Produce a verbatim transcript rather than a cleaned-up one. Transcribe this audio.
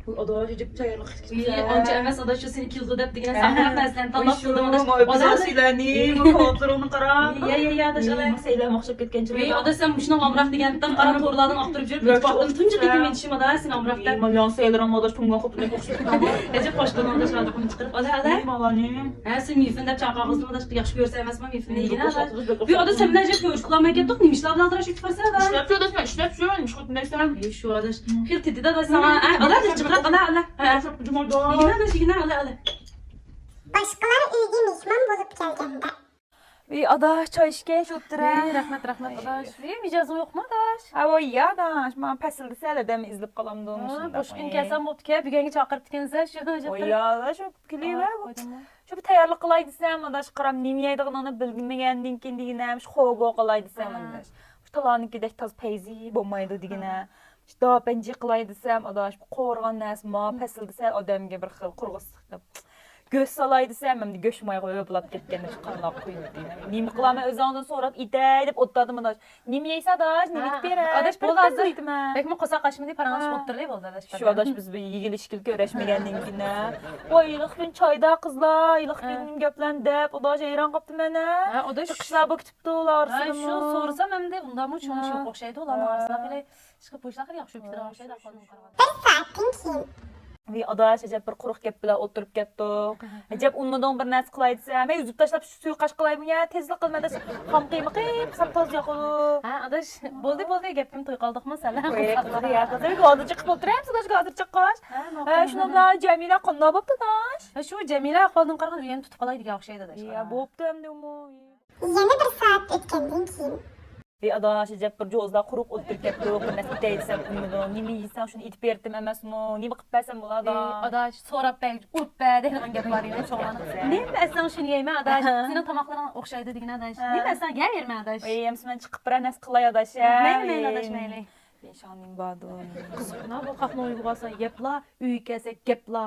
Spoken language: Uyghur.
ئاداش، ئەجەب تەييارلىق قىلىپسەن. ئانچە ئەمەس ئاداش، شۇ سېنى كېلىدۇ دەپ دېگەن ساڭا مەسىلەن تاللاپ قىلدىم ئاداش. ئاداش سىلەرنى، بۇ كالتىرونى قارا. يا، يا، يا، ئاداش، ئالاي. سەيلەم ئوخشاپ كەتكەن چىراي. ئاداش، سەن مۇشۇنىڭ ئامراق دېگەندىن قارا تورلاردىن ئاختۇرۇپ يۈرۈپ، ھېچ ۋاقىتتا تۇنجى قېتىم يېتىشىم ئاداش، سېنى ئامراق دەپ. مانا ياڭ سەيلىرىڭ ئاداش، تۇڭگان خوتۇندەك ئوخشاپ. ئەجەب خوش قىلدىڭ ئاداش، ھازىر قولنى چىقىرىپ. ئالاي، ئالاي. ھە، سەن مىفىن دەپ چاقىرغۇزدۇم ئاداش، ياخشى كۆرسە ئەمەسمۇ مىفىننى يېگىن ئاداش. بۇ ئاداش، سەن بىلەن ئەجەب كۆرۈشۈپ قالماي كەتتۇق، نېمە ئىشلار بىلەن ئالدىراش ئۆتۈپ بارسەن ئاداش؟ ئىشلەپ شۇ ئاداش، مەن ئىشلەپ شۇ، نېمە ئىش قىلىپ دېمەيسەن؟ شۇ ئاداش. خېلى تېتىدە ئاداش ساڭا. ئالا، چىقىرىپ ئالا، ئالا. يېگىن ئاداش، يېگىن، ئالا، ئالا. باشقىلار ئۆيگە مېھمان بولۇپ كەلگەندە. ئى ئاداش، چاي ئىچكەي، شۇ ئوتتۇرا. ئى رەھمەت، رەھمەت ئاداش. ئى مىجەزىڭ يوقمۇ ئاداش؟ ھاۋا يا ئاداش، ماڭا پەسىلدە سەل ئادەم ئېزىلىپ قالامدۇ مۇشۇنداق. بوشلۇقىڭ كەلسەم بوپتىكەن، بۈگۈنگە چاقىرىپتىكەنسەن شۇ. ۋاي يا ئاداش، شۇ كېلىۋەر. شۇ بىر تەييارلىق قىلاي دېسەم ئاداش، قارام نېمە يەيدىغىنىڭنى بىلمىگەندىن كېيىن دېگىنە، شۇ خوگو قىلاي دېسەم ئاداش، شۇ تالانىكىدەك تازا پەيزى بولمايدۇ دېگىنە. شۇ داپەنجى قىلاي دېسەم ئاداش، قورۇغان نەرسە ما پەسىلدە سەل ئادەمگە بىر خىل قۇرغۇسلۇق قىلىپ. گۆش سالاي دېسەم، ئەمدى گۆش مايغا ھۆپلاپ كەتكەندە شۇ قانداق قۇيۇلدى. نېمە قىلارمەن، ئۆزۈڭدىن سوراپ ئېتەي دەپ ئولتۇردۇم ئاداش. نېمە يەيسەن ئاداش؟ نېمە ئېتىپ بېرەي؟ ئاداش، بولدى ھازىر. بەكمۇ قورساق ئاچمىدى، پاراڭلىشىپ ئولتۇرلى بولدى ئاداش. شۇ ئاداش، بىز بىر يېگىلى ئىچكىلى كۆرۈشمىگەندىن كېيىن. ۋاي ھېلىقى كۈنى چايدا قىزلار، ھېلىقى كۈنى گەپلەردى دەپ ئاداش، ھەيران قاپتىمەن ھە. ئاداش، قىشلار بولۇپ كېتىپتۇ ئۇلار ئارىسىدىمۇ. شۇ سورىسام ئەمدى ئۇنداقمۇ چوڭ ئىش يوق ئوخشايدۇ ئۇلارنىڭ ئارىسىدا. خېلى ئىشقىلىپ بۇ ئىشلار خېلى ياخشى بولۇپ كېتىدىغان ئوخشايدۇ ئەھۋالدىن قارىغاندا. بىر سائەتتىن كېيىن. ۋىي ئاداش، ئەجەب بىر قۇرۇق گەپ بىلەن ئولتۇرۇپ كەتتۇق. ئەجەب ئۇنىمىدىڭ بىر نەرسە قىلاي دېسەم، مەن ئۈزۈپ تاشلاپ سۇيۇقاش قىلايمۇ يا، تېزلا قىلىمەن دېسە، خام قىيما قىلىپ قىلسام تازا ياقىدۇ. ھە ئاداش، بولدى بولدى، گەپتىن توي قالدۇقمۇ سەن؟ ھازىر چىقىپ ئولتۇرامسىز ئاداش، ھازىر چىققاچ. ھە شۇنىڭ بىلەن جەمىلە قانداق بوپتۇ ئاداش؟ ھە شۇ جەمىلە ئەھۋالدىن قارىغاندا ئۆينى تۇتۇپ قالاي دېگەن ئوخشايدۇ ئاداش. يا بوپتۇ ئەمدى ئۇمۇ. يەنە بىر سائەت ئۆتكەندىن كېيىن. ئى ئاداش، ئەجەب بىر جوزىلار قۇرۇق ئولتۇرۇپ كەتتۇق، بىر نەرسە ئېتەي دېسەم ئۇنىمىدىڭ، نېمە يېسەڭ شۇنى ئېتىپ بېرىتتىم ئەمەسمۇ، نېمە قىلىپ بەرسەم بولىدۇ؟ ئى ئاداش، سوراپ بەر، ئۇرۇپ بەر دەيدىغان گەپ بار ئەمەس چوڭلارنىڭ. نېمە ئەتسەڭ شۇنى يەيمەن ئاداش، سېنىڭ تاماقلىرىڭ ئوخشايدۇ دېگىن ئاداش. نېمە ئەتسەڭ يەيمەن ئاداش. ئى ئەمسە مەن چىقىپ بىرەر نەرسە قىلاي ئاداش. مەيلى مەيلى ئاداش مەيلى. شاڭنىڭ باردۇ. قىزىق، بۇ خەقنىڭ ئۆيىگە بارسا يەپلا، ئۆيگە كەلسە گەپلا.